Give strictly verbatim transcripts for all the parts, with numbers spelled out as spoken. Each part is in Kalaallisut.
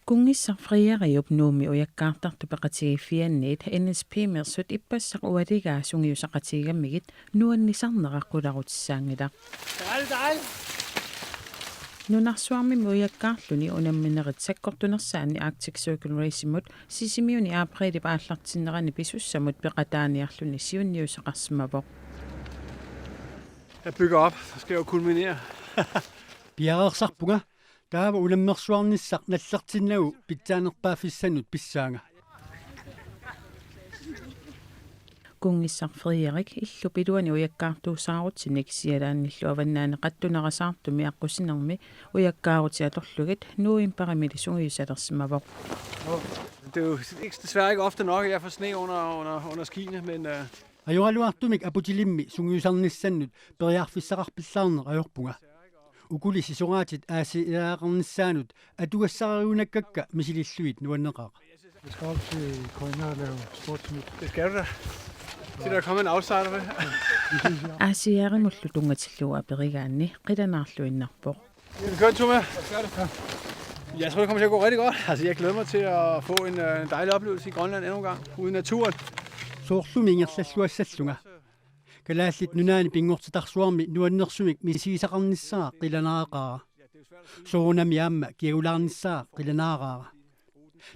Kunngissaq Frederiup Nuummi ujakkaartartut peqatigiiffianniit N S P-meersut ippassaq ualigaa sungiusaqatigigamigit nuannisarnera qularutissaanngilaq. Nunarsuarmimi ujakkaarluni unamminerit sakkortunersaanni Arctic Circle Race-imut Sisimiuni aprilip aallartinnerani pisussamut peqataaniarluni siunniusaqarsimavoq. Jeg bygger op, så skal jeg jo kulminere. Piareersarpunga, taava unammersuarnissaq nallertinnagu pitsaanerpaaffissannut pissaanga. Kunngissaq Frederik illup iluani ujakkaartuusaarutinik Sjællandillu avannaani qattunerasaartumi aqqusinermi ujakkaarutip atorlugit novembarimili sungiusalersimavoq. Det er jo ikke, desværre ikke ofte nok, at jeg får sne under, under, under skiene, men øh, Ajoraluartumik aputilimmi sungiusarnissannut periarfissaqarpillaarneq ajorpunga. Ukuli sisoraatit aasiiaaqarnissaannut atugassareriunakkakka misilillugit nuanneqaaq. Vi skal op til Koina og lave sportsnyt. Det skal du da. Se, der er kommet en outsider med. Aasiiarimullu tunngatillugu aperigaanni qilanaarluinnarpoq. Vil du køre en tur med? Jeg tror, det kommer til at gå rigtig godt. Altså, jeg glæder mig til at få en, øh, en dejlig oplevelse i Grønland endnu en gang, ude i naturen. Soorlumi ingerlalluassallunga. Kalaallit Nunaanni pinngortitarsuarmi nuannersumik misigisaqarnissaa qilanaaqaara. Soorunami aamma kiagulaarnissaa qilanaaraara.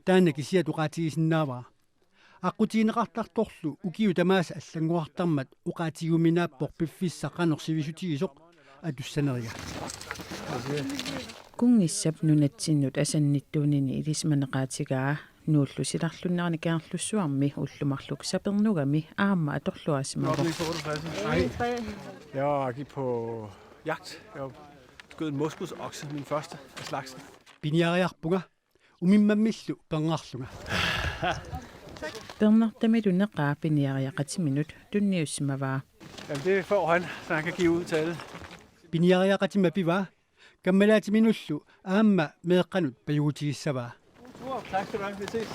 Taanna kisiat oqaatigisinnaavara. Aqqutigineqartartorlu ukiut tamaasa allanngorartarmat oqaatigiuminaappoq piffissaq qanoq sivisutigisoq atussaneriga. Kunngissap nunatsinnut asannittuunini ilisimaneqaatigaa Nuullu silarlunnerani Kangerlussuarmi ullut marluk sapernugami aamma atorluarsimavoq. Jeg var gik på jagt. Jeg skød en moskusokse, min første af slagsen. Piniariarpunga, umimmammillu pernarlunga. Pernartamilu neqaa piniariaqatiminut tunniussimavaa. Jamen, det får han, så han kan give ud til alle. Piniariaqatima pivaa, kammalaatiminullu aamma meeqqanut pajugutigissavaa. Tak skal du have. Vi ses.